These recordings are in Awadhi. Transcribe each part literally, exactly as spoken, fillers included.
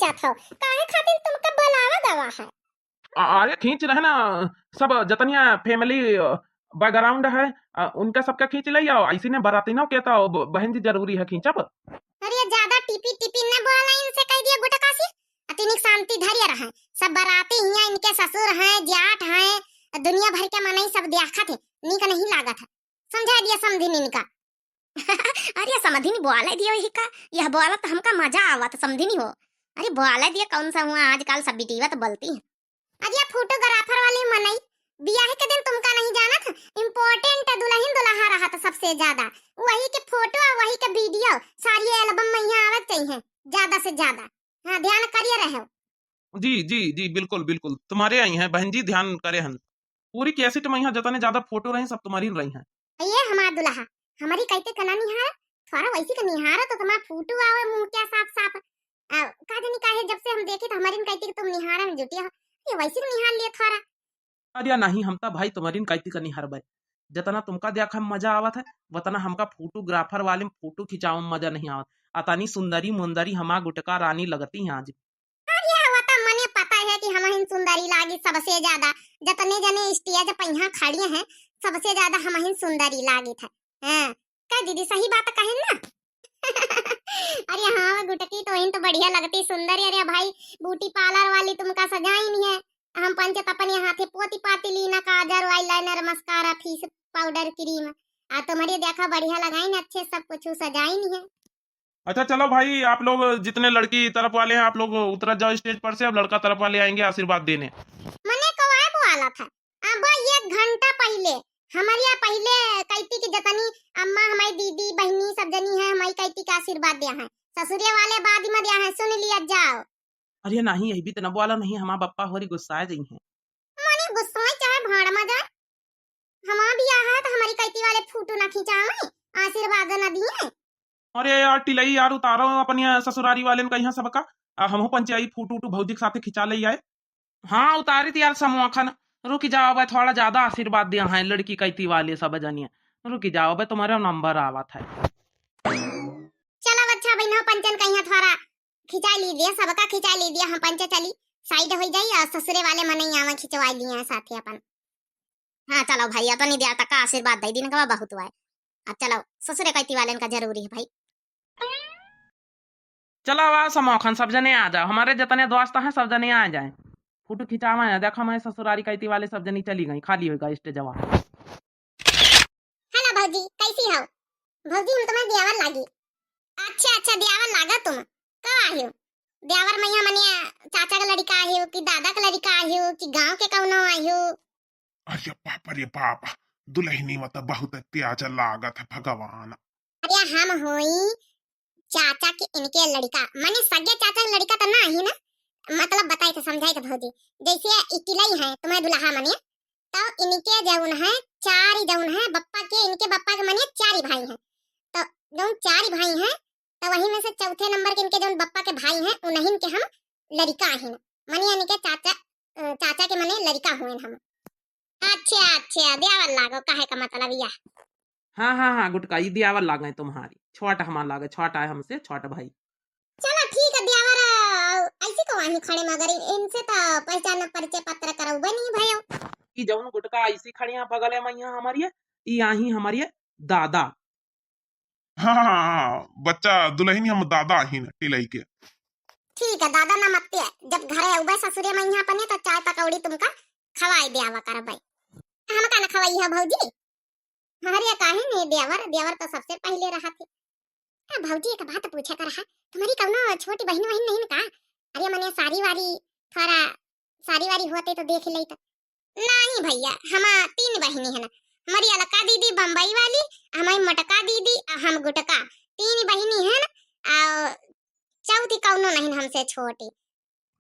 खटत हो, काहे खातिर तुमका बुलावा गवा है? अ-, अरे खींच रहे ना, सब जतनिया family, अ, background है, अ, उनका सबका खींच ले आओ, ऐसी ने बराती ना के तो ब-, बहन जी जरूरी है खींचब। अरे ज्यादा टिपी टिपी न बोला, इनसे कह दिया गुटका सी, अतिनिक शांति धैर्य रहे। सब बराती हियाँ इनके ससुर हैं, जाट हैं, दुनिया भर के मनई सब देखत है, नीक नहीं लागत है। समझा दिया समधिन इनका। अरे समधिन बोले दियो ही का, यह बोलत हमका मजा आवत समधिन हो। अरे बोले दिया कौन सा हुआ, आजकल सब बिटिया तो बोलती है। अरे ये photographer वाली मनई, बियाह के दिन तुमका नहीं जानत, important दुल्हन दुल्हा रहत सबसे ज्यादा, वही के photo और वही के video सारी album में यहाँ आवत चाहिए ज्यादा से ज्यादा। हाँ, ध्यान करिए रहे। जी, जी, जी, बिल्कुल, बिल्कुल, तुम्हारे आई हैं बहन जी, ध्यान करे हन। पूरी cassette में यहाँ जतने ज्यादा photo रही, सब तुम्हारी रही हैं। ये हमार दुल्हा, हमारी कैते कना निहार, थोड़ा वैसी का निहार तो तुम्हारा photo आवे मुंह क्या साफ साफ। आ, का जानी काहे जब से हम देखे तो हमारी कैते कि तुम निहारा में जुटिया हो, ये वैसी का निहार लिए थोड़ा। अरे नहीं, हम तो भाई तुम्हारी कैते का निहार भाई, जितना तुमका देखा में मजा आवत है, उतना हमका photographer वाले में photo खिंचावे में मजा नहीं आवत। अतनी सुंदरी मुंदरी हमार गुटका रानी लगती हैं आज। अरे वो तो मने पता है कि हमहिन सुंदरी लागी सबसे ज्यादा, जतने जने stage पे यहाँ खड़ी हैं सबसे ज्यादा हमहिन सुंदरी लागी था। हाँ, का दीदी सही बात कहे ना? अरे हाँ, वो गुटकी तो इन तो बढ़िया लगती सुंदर। अरे भाई, beauty parlour वाली तुमका सजाई नहीं है, हम पंचे त अपने हाथे पोती पाती लीना, काजर, eyeliner, mascara, face powder, cream, आ तुम्हारी देखा बढ़िया लगाई ना, अच्छे सब कुछ सजाई नहीं है। अच्छा चलो भाई, आप लोग जितने लड़की तरफ वाले हैं आप लोग उतर जाओ stage पर से, अब लड़का तरफ वाले आएंगे आशीर्वाद देने। मने कवाए बोला था, अब एक घंटा पहले, हमारे यहाँ पहले कैती की जतनी अम्मा, हमारी दीदी, बहनी सब जनी है, हमारी कैती का आशीर्वाद दिया है, ससुरे वाले बाद में दिया है, सुन लिया जाओ। अरे नहीं, यही भी तो न बोला नहीं, हमार बप्पा होरी गुस्सा जाई है। मने गुस्सा चाहे भाड़ में जाए, हमार बियाह है तो हमारी कैती वाले photo ना खिंचावे, आशीर्वाद ना दिए। अरे यार टिलई यार, उतारो अपनी ससुरारी वाले ने कहीं सबका, आ हमहू पंचे आई photo उटू भौजी के साथे खिंचा ले आए। हाँ उतारी थी यार समोखन, रुकी जाओ भाई, थोड़ा ज्यादा आशीर्वाद दिया है लड़की कैती वाले सब जनिए, रुकी जाओ भाई, तुम्हारा number आवत है। चलो अच्छा बहनों, पंचन कहीं थोड़ा खिंचा लीजिए, सबका खिंचा लीजिए, हम पंचे चली side हो जाई और ससुरे वाले मनई आवा खिंचवा लिए साथे अपन। हाँ चलो भाई, अतनी देर तक का आशीर्वाद दे दिन का बहुत हुआ है। अब चलो ससुरे कैती वाले का जरूरी है भाई। चलो आ समोखन, सब जने आ जाओ, हमारे जितने दोस्त हैं सब जने आ जाए, photo खिंचावा है। देखो हमारे ससुरारी कैती वाले सब जनी चली गई, खाली होगा stage वा। Hello भौजी, कैसी हो? भौजी हम तुम्हें दियावर लागी। अच्छा अच्छा, दियावर लागा तुम, कब आई हो? दियावर मैया मनिया चाचा का लड़का आई हो कि दादा का लड़का आई हो कि गांव के कौनो आई हो? अरे बाप रे बाप, दुल्हनी में तो बहुत तेज लागत है भगवान। अरे हम होई चाचा के इनके लड़का, माने सगे चाचा के लड़का तो ना ही ना, मतलब बताई तो समझाई तो भौजी, जैसे इटिलई है तुम्हें दुल्हा मने, तो इनके जौन है चार ही जौन है बप्पा के, इनके बप्पा के मने चार ही भाई हैं, तो जौन चार ही भाई हैं तो वही में से चौथे number के इनके जौन बप्पा के भाई हैं उन्हीं के हम लड़का हैं, मने इनके चाचा, अ, चाचा के मने लड़का हुए हम। अच्छा अच्छा, दियावर लागो, कहे का मतलब यह। हाँ हाँ हाँ गुटका, ई दियावर लागे तुम्हारी, छोट हमार लागे, छोट आए हमसे, छोट भाई। चलो ठीक है दियावर, ऐसे को वहीं खड़े मगर इन-, इनसे तो पहचान परिचय पत्र करौबे नहीं भयो। ई जौन गुटका ऐसी खड़िया बगले में यहाँ हमारी है, ई आही हमारी है दादा। हाँ हाँ हाँ, बच्चा दुल्हनी हम दादा ही न टिलई के। ठीक है दादा, ना मत, जब घरे अउबे ससुरे में यहाँ अपने तो चाय पकौड़ी तुमका खवाई दियावा करबे। हमका न खवाई है भौजी? अरे काहे नहीं देवर, देवर तो सबसे पहले रहा थे। आ भौजी एक बात पूछे कर है, तुम्हारी कौनो छोटी बहन वहन नहीं न का? अरे मने सारी वारी, थोड़ा सारी वारी होते तो देख लेत। नहीं भैया, हम तीन बहिनी है ना, हमारी अलका दीदी बम्बई वाली, हमारी मोटका दीदी आ हम गुटका, तीन बहिनी है ना, आ चौथी कौनो नहीं हमसे छोटी।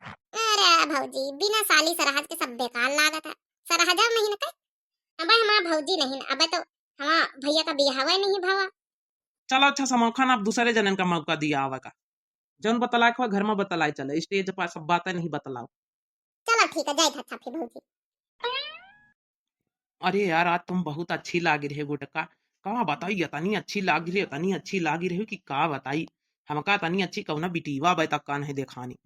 अरे भौजी, बिना साली सरहज के सब बेकार लागत है। सरहजा में ही न कहे, अब हमार भौजी नहीं, अब तो हमार भैया का बियाहवा नहीं भवा। चलो अच्छा समोखन, आप दूसरे जनन का मौका दिया आवे का। जौन बतलाए के हो घर में बतलाए चले, stage पर सब बातें नहीं बतलाओ। चलो ठीक है, जाए था अच्छा फिर भौजी। अरे यार, आज तुम बहुत अच्छी लागी रहे गुटका। का बताई, इतनी अच्छी लागी रहे, इतनी अच्छी लागी रहे कि का बताई। हमका इतनी अच्छी कौना बिटीवा अबे तक का नहीं देखानी।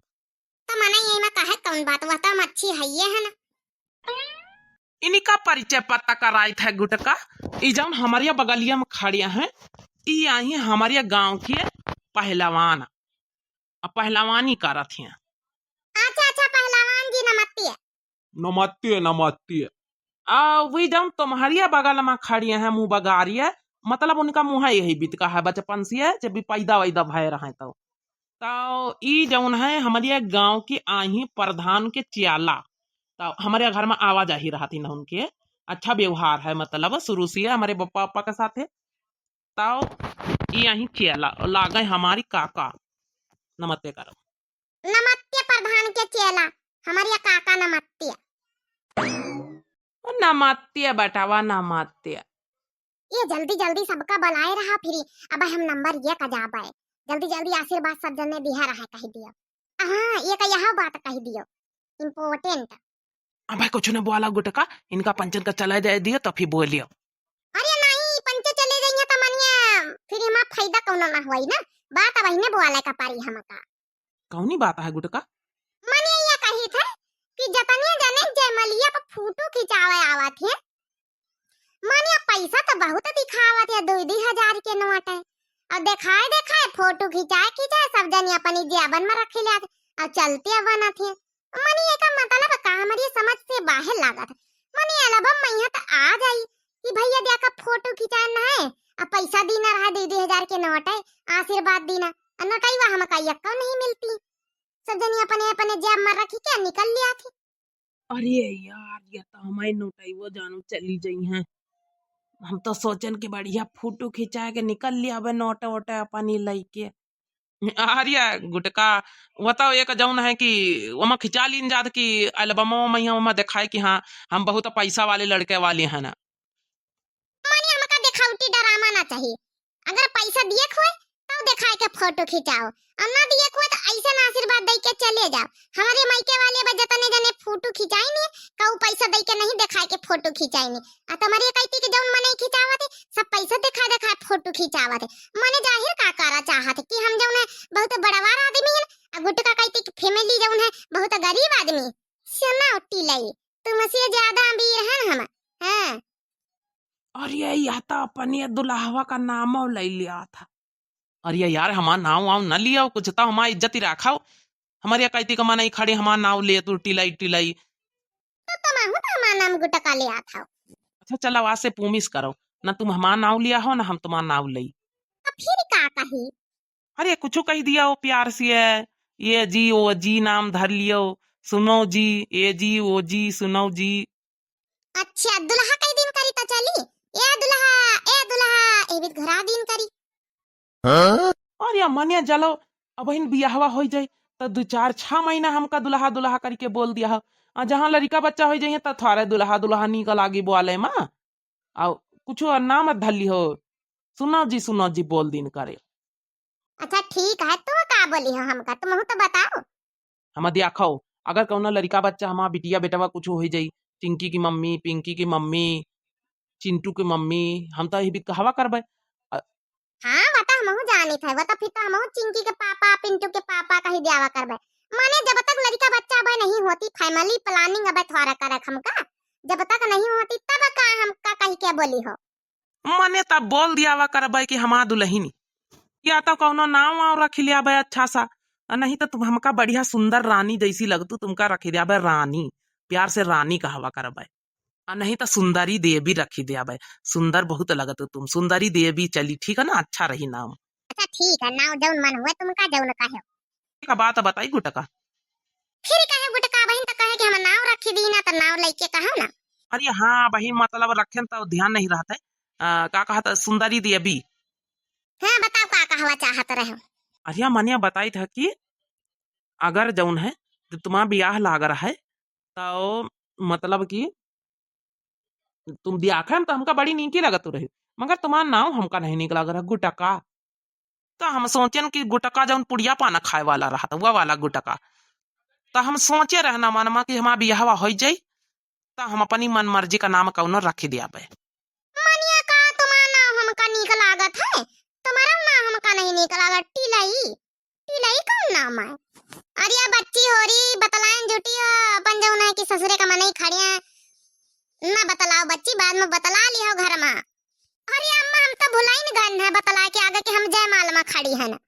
कौन बात, वह तो हम अच्छी है ये है ना। इनका परिचय पता कराइत है गुटका। ई जौन हमरिया बगलिया में खड़िया हैं, ई आई हमरिया गाँव के पहलवान, अब पहलवानी करत हैं। अच्छा, अच्छा, पहलवान जी, नमस्ते। नमस्ते, नमस्ते। आ, वही जौन तुम्हरिया बगल में खड़िया हैं, मुँह बगारिया, मतलब उनका मुँह यही बितका है बचपन से, जब भी पैदा वैदा भय रहे तो। तो ई जौन है हमरिया गाँव की आही प्रधान के चियाला, तो हमरे घर में आवा जाही रहत ही न उनके, अच्छा व्यवहार है, मतलब शुरू से हमरे बप्पा, पापा के साथे। तो ई आही चियाला, लागे हमारी काका। नमस्ते करो। नमस्ते प्रधान के चेला, हमरिया काका नमस्ते। ओ नमस्ते बेटावा, नमस्ते। ये जल्दी जल्दी सबका बुलाए रहा फिरी, अब हम नंबर ये का जाबे। जल्दी जल्दी आशीर्वाद सब जने दिहा रहा कह दियो। हाँ, ये का यह बात कह दियो, important। अबे कुछ न बोला गुटका, इनका पंचन का चला जाए दियो तो फिर बोलियो। अरे नहीं, पंचे चले जाइए तो मनिया फिर हमार फायदा कौनो ना होई ना। बात अब ने बोला का पारी हमका। कौनी बात है गुटका? मने ये कही थे कि जतने जने जयमलिया पर फोटो खिंचावे आवत है, मने पैसा तो बहुत दिखावत है, दो दो हजार के नोट है। और देखाए देखाए फोटो खिंचाए खिंचाए सब जने अपनी जेबन में रख लिया थे और चलते बनत है। मने एकर मतलब का हमरी समझ से बाहर लागत है। मने एल्बम में यहाँ तो आ जाई कि भैया देखा फोटो खिंचाए ना है, आ पैसा दीना रहा दो दो हजार के नोट है, आशीर्वाद दीना, आ नोटैवा हमका यक्का नहीं मिलती। सब जनी अपने अपने जेब में रखी के निकल लिया थी। अरे यार, ये तो हमारी नोटैवा जानो चली जाई हैं। हम तो सोचन कि बढ़िया फोटो खिंचा के निकल लिया अबे नोट वोट अपनी लइके। अरे गुटका, वो तो एक जौन है कि वमा खिंचा लीन जात कि एल्बमो में यहाँ वमा दिखाए कि हाँ, हम बहुत पैसा वाले लड़के वाले हैं ना। माने हमका देखावटी डरामा ना चाहिए। अगर पैसा दिए के होए, तब देखाए के फोटो खिंचाओ, और ना दिए के होए तो ऐसे ना आशीर्वाद दे के चले जाओ। हमारे मायके वाले बा जतने जने फोटो खिंचाई नहीं, कहू पैसा दे के नहीं देखाए के फोटो खिंचाई नहीं। आ तुम्हारी कहती कि जौन मने खिंचावत है, सब पैसा दिखा दिखा फोटो खिंचावत है। मने जाहिर का करा चाहत है कि हम जौन है बहुत बड़वार आदमी है, आ गुटका कहती कि फैमिली जौन है बहुत गरीब आदमी। सुना टिलई, तुमसे ज्यादा अमीर है हम। हाँ। अरे, यह तो अपने दुल्हवा का नामो ले लिया था। अरे यार, हमार नाव वाव न लिया, कुछ तो हमार इज्जत ही रखा। हमारे कहती का मना ही खड़े हमार नाव ले तू टिलई टिलई। तो तुम आहू तो हमार नाम गुटका ले आत हो। अच्छा चलो, आज से पूमिस करो, ना तुम हमार नाव लिया हो ना हम तुम्हार नाव लई। तो फिर का कही? अरे कुछ कह दिया हो प्यार से, ये जी वो जी नाम धर लियो, सुनो जी, ए जी ओ जी सुनो जी। अच्छा, दुल्हा कई दिन करी त चली? ए दुल्हा, ए दुल्हा, ए बीत घरा दिन करी। हाँ? अरे मनिया जलो, अबहिन बियाहवा होई जाई, त दू चार छह महीना हमका दुल्हा दुल्हा करके बोल दिया हो। आ जहाँ लड़िका बच्चा होई जाइए, त थोड़े दुल्हा दुल्हा नीक लागी बोले मा। आ कुछ नाम धर ली हो, सुनो जी, सुनो जी बोल दिन करे। अच्छा ठीक है, तू का बोली हो हमका, तुम तो बताओ। हम दिया खाओ, अगर कौनो लड़िका बच्चा हमार बिटिया बेटवा कुछ हो जाई, चिंकी की मम्मी, पिंकी की मम्मी, चिंटू की मम्मी, हम तो यही बीत कहवा करबे। अ- हाँ, वो तो हमहू जानित है, वो तो फिर तो हमहू चिंकी के पापा, पिंटू के पापा कही दियावा करबे। माने जब तक लड़िका बच्चा अबे नहीं होती, family planning अबे थोड़ा करक हमका, जब तक नहीं होती तब का हमका कही के बोली हो। मने तब बोल दियावा करबै कि हमार दुलहिनी, या तो कौनो नाव वाव रखि लियाबै अच्छा सा, आ नहीं तो तुम हमका बढ़िया सुंदर रानी जैसी लगतू, तुमका रखि दियाबै रानी, प्यार से रानी कहवा करबै, आ नहीं तो सुंदरी देवी रखि दियाबै। सुंदर बहुत लगतू तुम, सुंदरी देवी चली, ठीक है ना, अच्छा रही नाम। अच्छा ठीक है, नाव जौन मन हुए तुमका, जौन कहे। का बात बताई गुटका। फिर कहे गुटका बहिन तो कहे कि हम नाव रखी दी ना, तो नाव लेके कहो ना। अरे हाँ बहिन, मतलब रखें तो ध्यान नहीं रहता है। आ, का कहत सुंदरी देवी? हाँ बताओ का कहवा चाहत रहे हो? अरे मनिया बताई था कि अगर जौन है तो तुम्हारा ब्याह लाग रहा है तो मतलब कि तुम दियाखन तो हमका बड़ी नीकी लगत रही, मगर तुम्हार नाव हमका नहीं नीक लग रहा गुटका। तो हम सोचेन कि गुटका जौन पुड़िया पाना खाए वाला रहत, वह वाला गुटका। तो हम सोचे रहना मन में कि हमार बियाहवा हो जाई, तो हम अपनी मन मर्जी का नाम कौनो रख दियाबे। मनिया का तुम्हार नाव हमका नीक लागत है, तुम्हारा नाव हमका नहीं नीक लागत। टिलई, टिलई कौन नाम है? अरे बच्ची तोरी बतलाइन जुटी हो, अपन जौन है कि ससुरे का मनई खड़िया। ना बतलाओ बच्ची, बाद में बतला लिहो घर मा। अरे अम्मा, हम तो भुलाइन गइन है बतला के आगे कि हम जयमाल मा खड़ी हन।